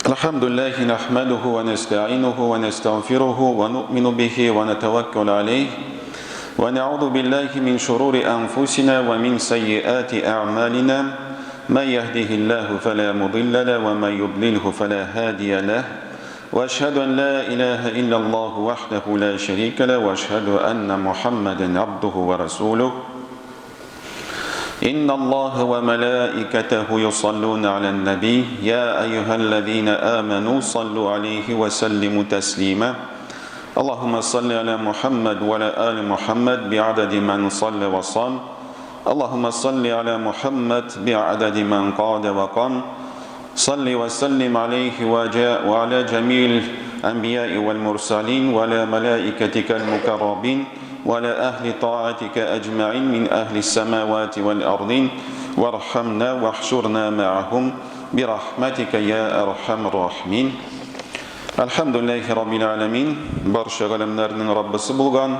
الحمد لله نحمده ونستعينه ونستغفره ونؤمن به ونتوكل عليه ونعوذ بالله من شرور أنفسنا ومن سيئات أعمالنا من يهده الله فلا مضل له ومن يضلله فلا هادي له وأشهد أن لا إله إلا الله وحده لا شريك له وأشهد أن محمدا عبده ورسوله إن الله وملائكته يصلون على النبي يا أيها الذين آمنوا صلوا عليه وسلموا تسليما اللهم صل على محمد وعلى آل محمد بعدد من صلى وصام اللهم صل على محمد بعدد من قاد وقام صل وسلم عليه وجاء وعلى جميع الأنبياء والمرسلين وعلى ملائكتك المكرمين وعلى أهل طاعتك أجمعين من أهل السماوات والأرضين وارحمنا واحشرنا معهم برحمتك يا أرحم الراحمين Әлхәмдүлилләһи раббил аләмин, барча галәмнәрнең Раббысы булган,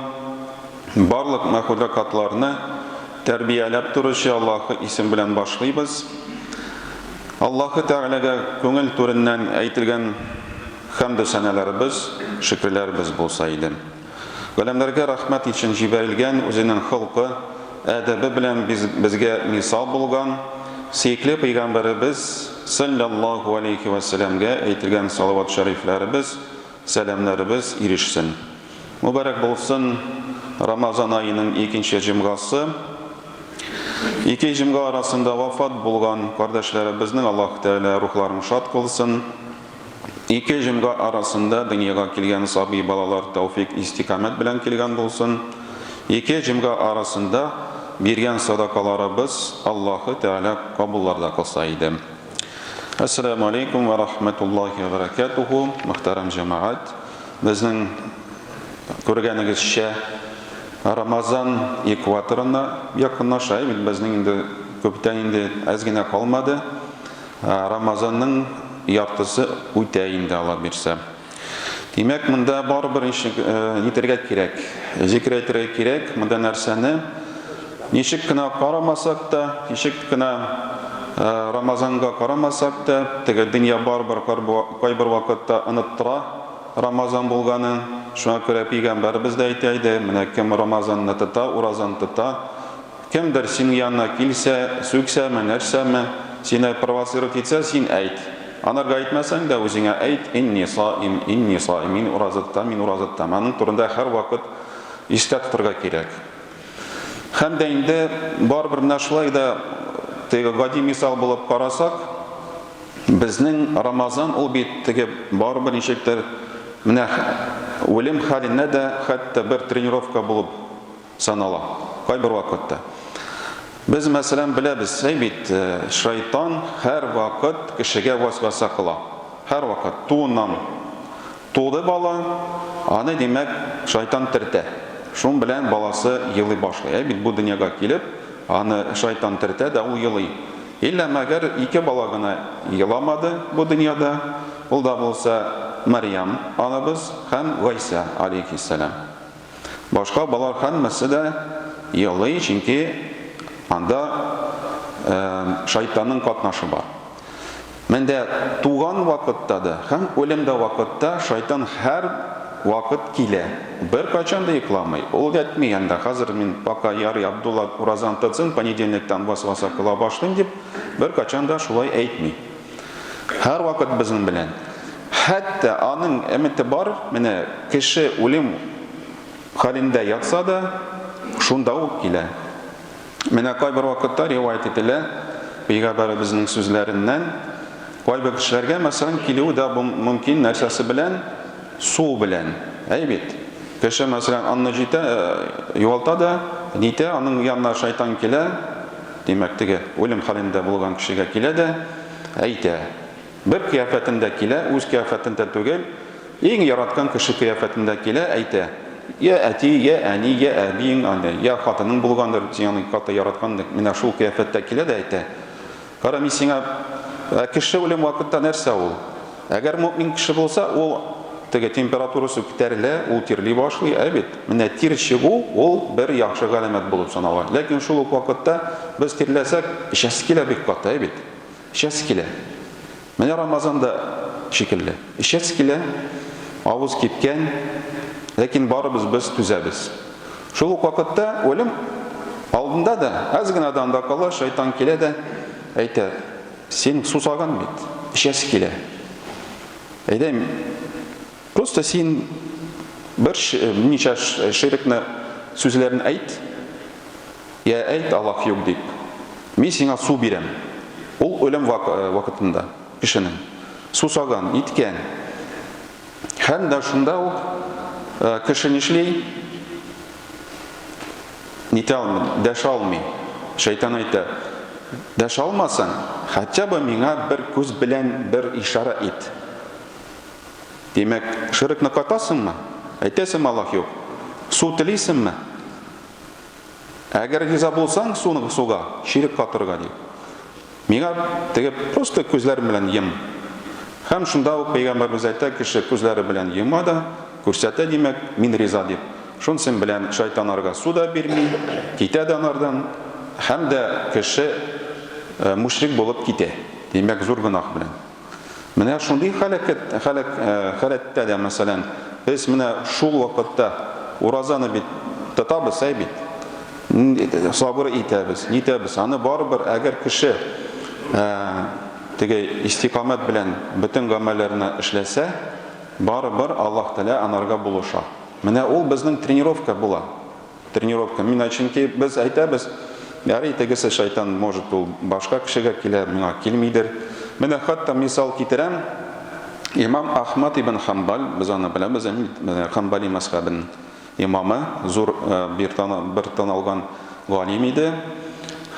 барлык мәхлукатларны тәрбияләп торучы Аллаһы исем белән башлыйбыз. Аллаһы Тәгаләгә күңел түреннән әйтелгән хәмдү сәнәләребез, шөкерләребез булса иде. Галәмнәргә рәхмәт өчен җибәрелгән, үзенең холкы, әдәбе белән безгә мисал булган сөекле пәйгамбәребез салләллаһу алейһи вә сәләмгә әйтелгән салават шәрифләребез, сәламнәребез ирешсен. Мөбарәк булсын Рамазан аеның икенче җомгасы. Ике җомга арасында вафат булган кардәшләребезнең Аллаһ Тәгалә рухларын шат кылсын. Ике җомга арасында дөньяга килгән сабый балалар тәүфик истикамәт белән килгән булсын. Ике җомга арасында биргән садакаларыбыз Аллаһы Тәгалә кабулларда кылса иде. Әссәламү алейкум вә рахмәтуллаһи вә бәрәкәтүһү, мөхтәрәм җәмәгать. Безнең күргәнегезчә Рамазан экваторына якынлаша бит безнең инде күптән инде әз генә калмады. Рамазанның яртысы үтә инде Алла бирсә. Димәк, монда барыбер ничек нитәргә кирәк? Зикер әйтергә кирәк. Монда нәрсәне ничек кенә карамасак та, ничек кенә Рамазанга карамасак та, теге дөнья барыбер кайбер вакытта оныттыра Рамазан булганын. Шуңа күрә пәйгамбәребез дә әйтә иде, менә кем Рамазанны тота, уразаны тота, Кемдер синең янына килсә, сүксәме, нәрсәме, сине провоцировать итсә, син әйт. Анарга әйтмәсәң дә, үзеңә әйт, Инни саим, инни саим, мин ураза тотам, мин ураза тотам. Аның турында һәрвакыт истә тотырга кирәк. Һәм дә инде барыбер менә шулай да теге гади мисал булып карасак, безнең Рамазан ул бит теге барыбер ничектер менә үлем хәленә дә хәтта бер тренировка булып санала. Кайбер вакытта. Без, мәсәлән, беләбез, әй бит, шайтан һәрвакыт кешегә васваса кыла. Һәрвакыт, тууыннан. Туды бала, аны, димәк, шайтан тертә. Шун белән баласы елый башлый. Әй бит, бу дөньяга килеп, аны шайтан тертә дә, ул елый. Иллә мәгәр ике бала гына еламады бу дөньяда, ул да булса Мәрьям анабыз һәм Гайсә алейһиссәлам. Башка балалар һәммәсе дә елый, чөнки анда шайтанның катнашы бар. Мендә туган вакытта да һәм үлемдә вакытта шайтан һәр вакыт килә. Беркайчан да йокламый. Ул әйтми анда, хәзер мин пока ярый Абдулла уразаны тотсын, понедельниктан васваса кыла башлыйм дип, беркайчан да шулай әйтми. Һәрвакыт безнең белән. Хәтта аның өмете бар, менә кеше үлем хәлендә ятса да, шунда ук килә. Менә кайбер вакытта риваять ителә, пәйгамбәребезнең сүзләреннән, кайбер кешеләргә, мәсәлән, килүе дә мөмкин нәрсәсе белән, су белән. Әй бит. Кеше, мәсәлән, анны җитә, югалта да, нитә, аның янына шайтан килә, димәк, теге үлем хәлендә булган кешегә килә дә, әйтә. Бер кыяфәтендә килә, үз кыяфәтендә түгел, иң яраткан кеше кыяфәтендә килә, әйтә, Я әти, я әни, я әбиең, анда, я хатының булгандыр, син аны каты яраткан, менә шул кыяфәттә килә дә әйтә. Кара, мин сиңа кеше үлем вакытта нәрсә ул? Әгәр мөэмин кеше булса, ул теге температурасы күтәрелә, ул тирли башлый, ә бит. Менә тир чыгу ул бер яхшы галәмәт булып санала. Ләкин шул ук вакытта без тирләсәк, эчәсе килә бик каты, ә бит. Эчәсе килә. Менә Рамазанда шикелле. Эчәсе килә, авыз кипкән, ләкин барыбыз без түзәбез. Шул ук вакытта үлем алдында да, әз генә дә анда кала, шайтан килә дә әйтә, син сусаган бит, эчәсе килә. Әйдә, просто син бер ничә ширекне сүзләрен әйт, я әйт Аллаһ юк дип. Мин сиңа су бирәм. Ул үлем вакытында кешенең сусаган, иткән. Һәм дә шунда ук кеше нишли? Нитә алмый, дәшә алмый. Шайтан әйтә, дәшә алмасаң, хотя бы миңа бер күз белән бер ишарә ит. Димәк, ширкны катасыңмы? Әйтәсеңме Аллаһ юк? Су телисеңме? Әгәр риза булсаң суны суга, ширк катырга ди. Миңа теге просто күзләрем белән йом. Һәм шунда ук пәйгамбәребез әйтә, кеше күзләре белән йома да, күрсәтә, димәк, мин риза дип. Шунсын белән шайтан арга су да бирми, китә дә анардан, һәм дә кеше мушрик булып китә. Димәк, зур гөнаһ белән. Менә шундый халәкәт, халәк, халәттә дә, мәсәлән, без менә шул вакытта уразаны бит тотабыз, әй бит. Сабыр итәбез, нитәбез. Аны барыбер, әгәр кеше теге истикамәт белән бөтен гамәлләрне эшләсә, барыбер Аллаһ Тәгалә анарга булыша. Менә ул безнең тренировка була. Тренировка. Менә чөнки без әйтәбез, ярый тегесе шайтан, может, ул башка кешегә килә, миңа килмидер. Менә хәтта мисал китерәм, имам Ахмад ибн Хамбаль, без аны беләбез, Хамбали мәзхәбен имамы, зур бер бер таналган галим иде.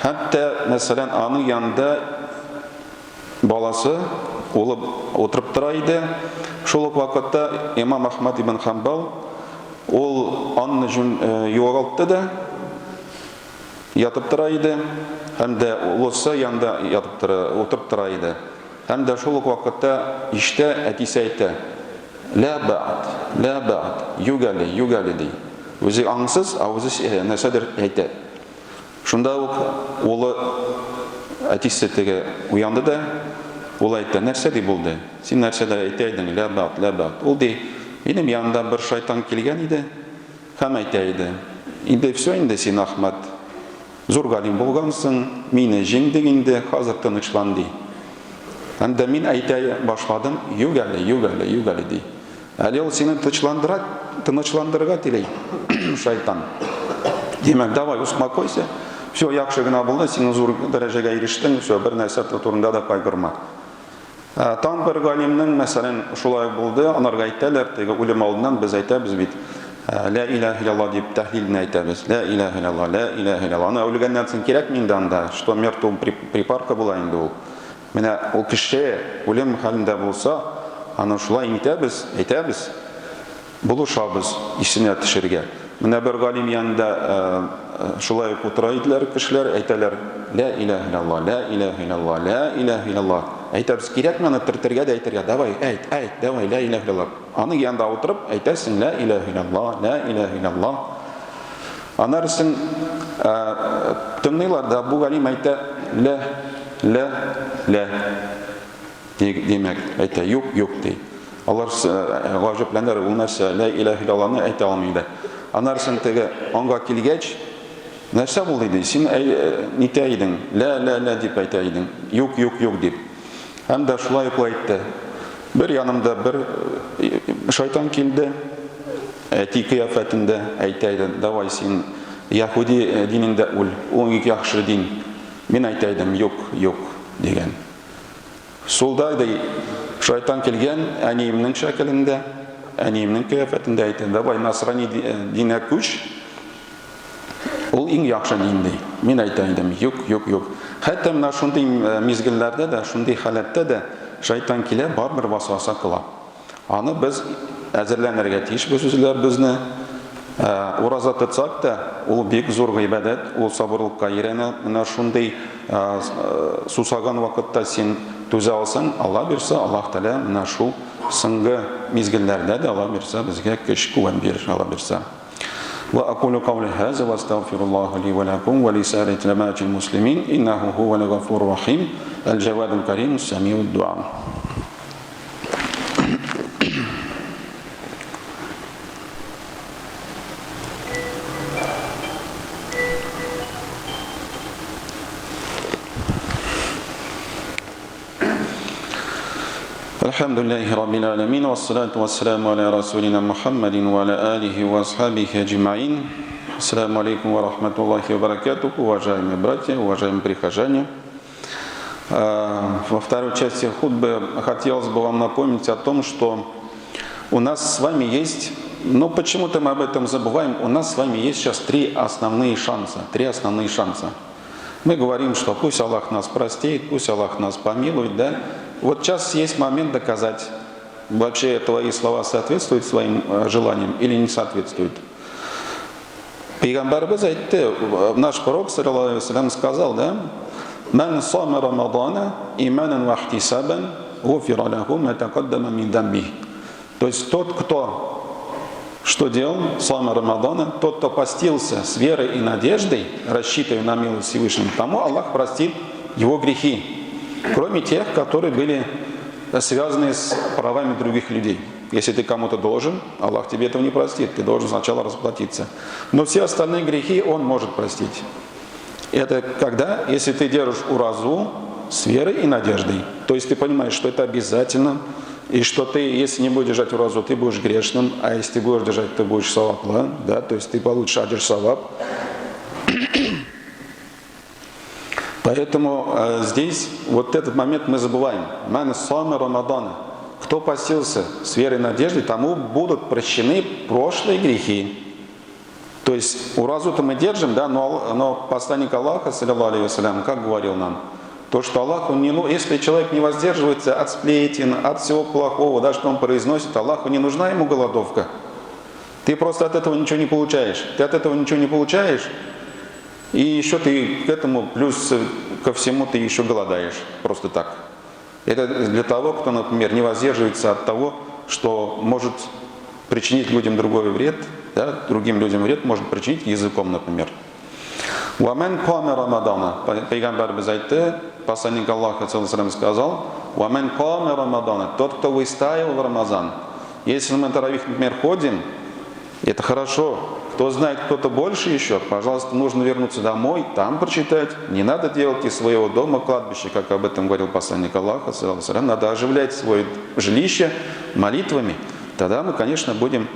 Хәтта, мәсәлән, аның янында баласы, улы утырып тора иде. Шул ук вакытта имам Ахмад ибн Хамбал ул анны югалтты да ятып тора иде һәм дә улысы янында ятып тора, утырып тора иде. Һәм дә шул ук вакытта ишетә, әтисе әйтә: "Ля бәгъд, ля бәгъд, юк әле, юк әле", ди. Үзе аңсыз, ә үзе нәрсәдер әйтә. Шунда ук улы, әтисе теге уянды да, ул әйтте, нәрсә ди булды? Син нәрсәдер әйтә идең, ля бәгъд, ля бәгъд. Ул ди, минем янымда бер шайтан килгән иде һәм әйтә иде, инде все инде син, Ахмәт, зур галим булгансың, мине җиңдең инде, хәзер тынычлан, ди. Һәм дә мин әйтә башладым, юк әле, юк әле, юк әле, ди. Әле ул сине тынычландыра, тынычландырырга тели, шайтан. Димәк, давай, успокойся. Все, яхшы гына булды, син зур дәрәҗәгә ирештең, все, бер нәрсә турында да кайгырма. Тагын бер галимнең, мәсәлән, шулай булды, анарга әйтәләр, теге үлем алдыннан без әйтәбез бит, Лә илаһ илlallah дип тәһлилне әйтәбез. Лә илаһ илlallah, лә илаһ илlallah. Аны үлгәннән соң кирәкми инде анда, что мертвым припарка була инде ул. Менә ул кеше үлем хәлендә булса, аны шулай итәбез, әйтәбез, булышабыз исенә төшергә. Менә бер галим янында шулай ук утыра иделәр кешеләр, әйтәләр, Лә илаһ илlallah, лә илаһ илlallah, лә илаһ илlallah. Әйтәбез, кирәкме аны төртергә дә әйтергә, давай, әйт, әйт, давай, лә илаһ илlallah. Аның янында утырып әйтәсең, лә илаһ илlallah, лә илаһ илlallah. Аннары тыңлыйлар да, бу галим әйтә, лә, лә, лә. Димәк, әйтә, юк, юк, ди. Алар гаҗәпләнәләр, ул нәрсә, лә иләһ иллаллаһны әйтә алмый да. Аннары теге аңга килгәч, нәрсә булды ди, син нитә идең, лә, лә, лә дип әйтә идең, юк, юк, юк дип. Һәм дә шулай ук әйтте. Бер янымда бер шайтан килде, әти кыяфәтендә әйтә иде, давай син яһүди динендә үл, ул бик яхшы дин. Мин әйтә идем, юк, юк, дигән. Сулда ди, шайтан килгән әниемнең шәкелендә, әниемнең кыяфәтендә әйтә, давай насрани динә күч, ул иң яхшы дин ди. Мин әйтә идем, юк, юк, юк. Хәтта менә шундый мизгелләрдә дә, шундый халәттә дә шайтан килә, барыбер васваса кыла. Аны без әзерләнергә тиешбез үзләребезне. Ураза тотсак та, ул бик зур гыйбадәт, ул сабырлыкка өйрәнә. Менә шундый сусаган вакытта син түзә алсаң, Алла бирсә, Аллаһ Тәгалә менә шул соңгы мизгелләрдә дә Алла бирсә безгә көч куәт бирер, Алла бирсә. Ва акулу каули хаза ва астагфируллаһа ли ва лакум ва ли саири джамаатил муслимин иннаху хувал гафурур рахим, әл-җавадул карим, самиуд дуа. الحمد لله رب العالمين والصلاة والسلام على رسولنا محمد وعلى آله وأصحابه أجمعين. السلام عليكم ورحمة الله وبركاته, уважаемые братья, уважаемые прихожане. Во второй части хутбы хотелось бы вам напомнить о том, что у нас с вами есть, но почему-то мы об этом забываем, у нас с вами есть сейчас три основные шанса. Три основные шанса. Мы говорим, что пусть Аллах нас простит, пусть Аллах нас помилует, да? Вот сейчас есть момент доказать, вообще твои слова соответствуют своим желаниям или не соответствуют. Пәйгамбәребез әйтте, наш пророк, صلى الله, сказал, да, «من صام رمضان إيمانا واحتسابا، غفر له ما تقدم من ذنبه». То есть тот, кто что делал? صام رمضان, тот, кто постился с верой и надеждой, рассчитывая на милость Всевышнего, тому Аллах простит его грехи, кроме тех, которые были связаны с правами других людей. Если ты кому-то должен, Аллах тебе этого не простит, ты должен сначала расплатиться. Но все остальные грехи Он может простить. Это когда, если ты держишь уразу с верой и надеждой. То есть ты понимаешь, что это обязательно, и что ты, если не будешь держать уразу, ты будешь грешным, а если ты будешь держать, ты будешь саваплы, да, то есть ты получишь أجر савап. Поэтому здесь вот этот момент мы забываем. من صام رمضان. Кто постился с верой и надеждой, тому будут прощены прошлые грехи. То есть уразу-то мы держим, да, но посланник Аллаха, صلى الله عليه, как говорил нам, то, что Аллаху не, ну, если человек не воздерживается от сплетен, от всего плохого, да, что он произносит, Аллаху не нужна ему голодовка. Ты просто от этого ничего не получаешь. Ты от этого ничего не получаешь, и еще ты к этому, плюс ко всему, ты еще голодаешь. Просто так. Это для того, кто, например, не воздерживается от того, что может причинить людям другой вред, да, другим людям вред может причинить языком, например. ومن قام رمضان. Пәйгамбәребез әйтте, посланник Аллаха сказал, ومن قام رمضان. Тот, кто выстаивал в Рамазан. Если мы на таравих, например, ходим, это хорошо. Кто знает кто-то больше еще, пожалуйста, нужно вернуться домой, там прочитать. Не надо делать из своего дома кладбище, как об этом говорил посланник Аллаха. Надо оживлять свое жилище молитвами. Тогда мы, конечно, будем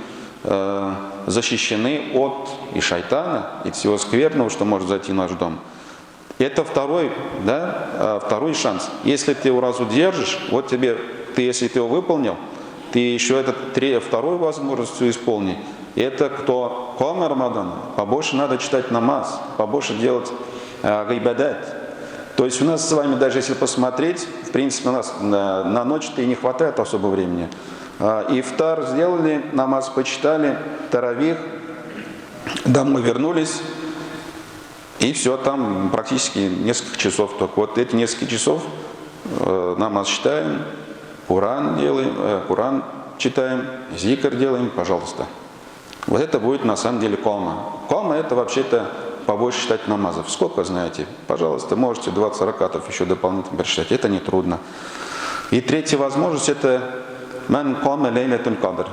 защищены от и шайтана, и всего скверного, что может зайти в наш дом. Это второй, да, второй шанс. Если ты уразу держишь, вот тебе, ты, если ты его выполнил, ты еще этот вторую возможность исполни. Это кто قام رمضان, побольше надо читать намаз, побольше делать гайбадат. То есть у нас с вами, даже если посмотреть, в принципе, у нас на ночь-то и не хватает особо времени. Ифтар сделали, намаз почитали, таравих, домой вернулись, и все, там практически несколько часов только. Вот эти несколько часов намаз читаем, Куран делаем, Куран читаем, зикр делаем, пожалуйста. Вот это будет на самом деле قام. قام это вообще-то побольше читать намазов. Сколько знаете? Пожалуйста, можете 20 ракатов еще дополнительно прочитать. Это не трудно. И третья возможность это من قام ليلة القدر.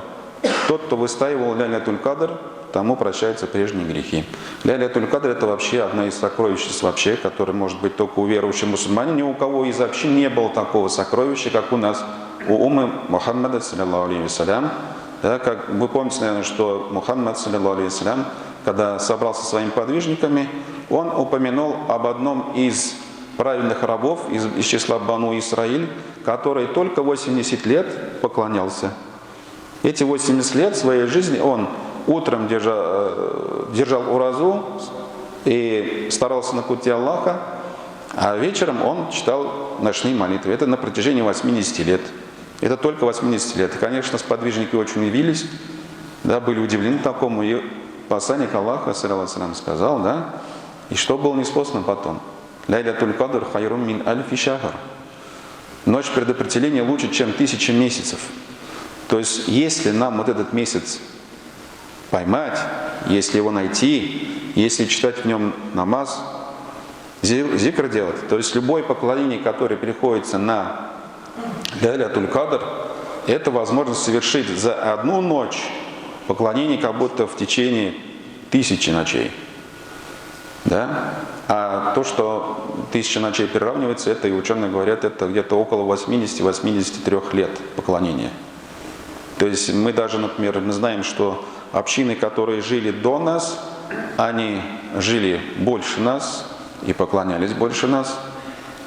Тот, кто выстаивал ليلة القدر, тому прощаются прежние грехи. ليلة القدر это вообще одна из сокровищниц вообще, которая может быть только у верующих мусульман. Ни у кого из общин не было такого сокровища, как у нас, у уммы Мухаммада, صلى الله عليه وسلم. Да, как вы помните, наверное, что Мухаммад, صلى الله عليه وسلم, когда собрался со своими подвижниками, он упомянул об одном из праведных рабов из числа Бану Исраиль, который только 80 лет поклонялся. Эти 80 лет своей жизни он утром держал уразу и старался на пути Аллаха, а вечером он читал ночные молитвы. Это на протяжении 80 лет. Это только 80 лет. И, конечно, сподвижники очень удивились, да, были удивлены такому. И посланник Аллаха, صلى الله, сказал, да, и что было ниспослано потом? ليلة القدر خير من ألف شهر. Ночь предопределения лучше, чем 1000 месяцев. То есть, если нам вот этот месяц поймать, если его найти, если читать в нем намаз, зикр делать, то есть любое поклонение, которое приходится на ليلة القدر, это возможность совершить за одну ночь поклонение, как будто в течение 1000 ночей. Да? А то, что 1000 ночей приравнивается, это и ученые говорят, это где-то около 80-83 лет поклонения. То есть мы даже, например, мы знаем, что общины, которые жили до нас, они жили больше нас и поклонялись больше нас.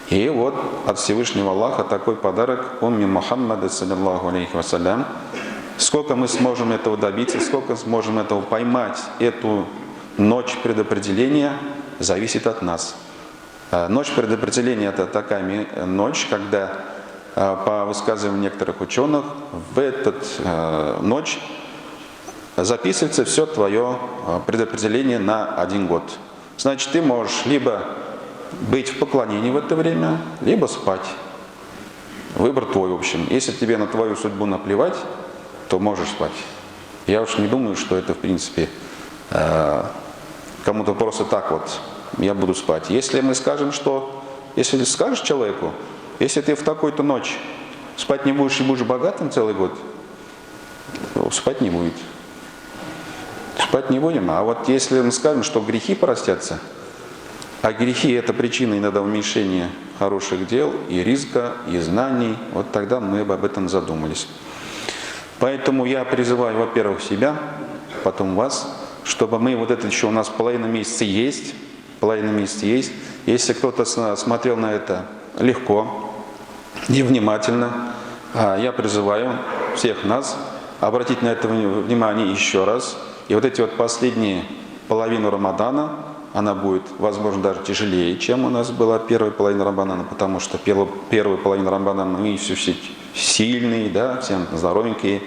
И вот от Всевышнего Аллаха такой подарок умме Мухаммада, саллиллаху алейхи вассалям. Сколько мы сможем этого добиться, сколько сможем этого поймать, эту ночь предопределения, зависит от нас. Ночь предопределения — это такая ночь, когда, по высказыванию некоторых ученых, в этот ночь записывается все твое предопределение на 1 год. Значит, ты можешь либо быть в поклонении в это время, либо спать. Выбор твой, в общем. Если тебе на твою судьбу наплевать, то можешь спать. Я уж не думаю, что это, в принципе, кому-то просто так вот, я буду спать. Если мы скажем, что... Если ты скажешь человеку, если ты в такую-то ночь спать не будешь и будешь богатым целый год, то спать не будет. Спать не будем. А вот если мы скажем, что грехи простятся, а грехи — это причина иногда уменьшения хороших дел, и риска, и знаний, вот тогда мы бы об этом задумались. Поэтому я призываю, во-первых, себя, потом вас, чтобы мы, вот это еще у нас половина месяца есть, половина месяца есть. Если кто-то смотрел на это легко, невнимательно, я призываю всех нас обратить на это внимание еще раз. И вот эти вот последние половину Рамадана, она будет, возможно, даже тяжелее, чем у нас была первая половина Рамадана, потому что первую половину Рамадана мы все сильные, да, все здоровенькие.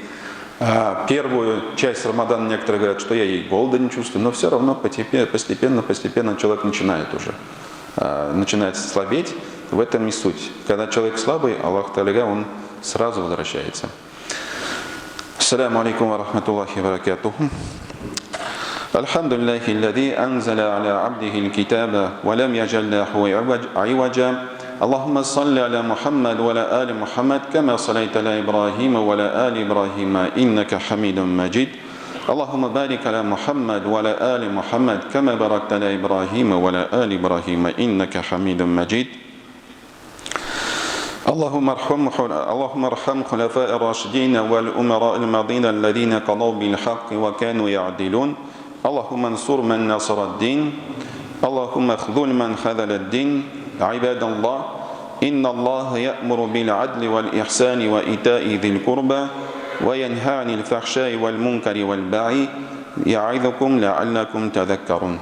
А первую часть Рамадана некоторые говорят, что я и голода не чувствую, но все равно постепенно человек начинает уже, начинает слабеть. В этом и суть. Когда человек слабый, Аллах Тааля, он сразу возвращается. Ассаляму алейкум ва рахматуллахи ва баракатуху. الحمد لله الذي أنزل على عبده الكتاب ولم يجعل له عوجا. اللهم صل على محمد وعلى آل محمد كما صليت على إبراهيم وعلى آل إبراهيم إنك حميد مجيد. اللهم بارك على محمد وعلى آل محمد كما باركت على إبراهيم وعلى آل إبراهيم إنك حميد مجيد. اللهم ارحم خلفاء الراشدين والأمراء الماضين الذين قضوا بالحق وكانوا يعدلون. اللهم انصر من نصر الدين، اللهم اخذل من خذل الدين. عباد الله، إن الله يأمر بالعدل والإحسان وإيتاء ذي القربى وينهى عن الفحشاء والمنكر والبغي يعظكم لعلكم تذكرون.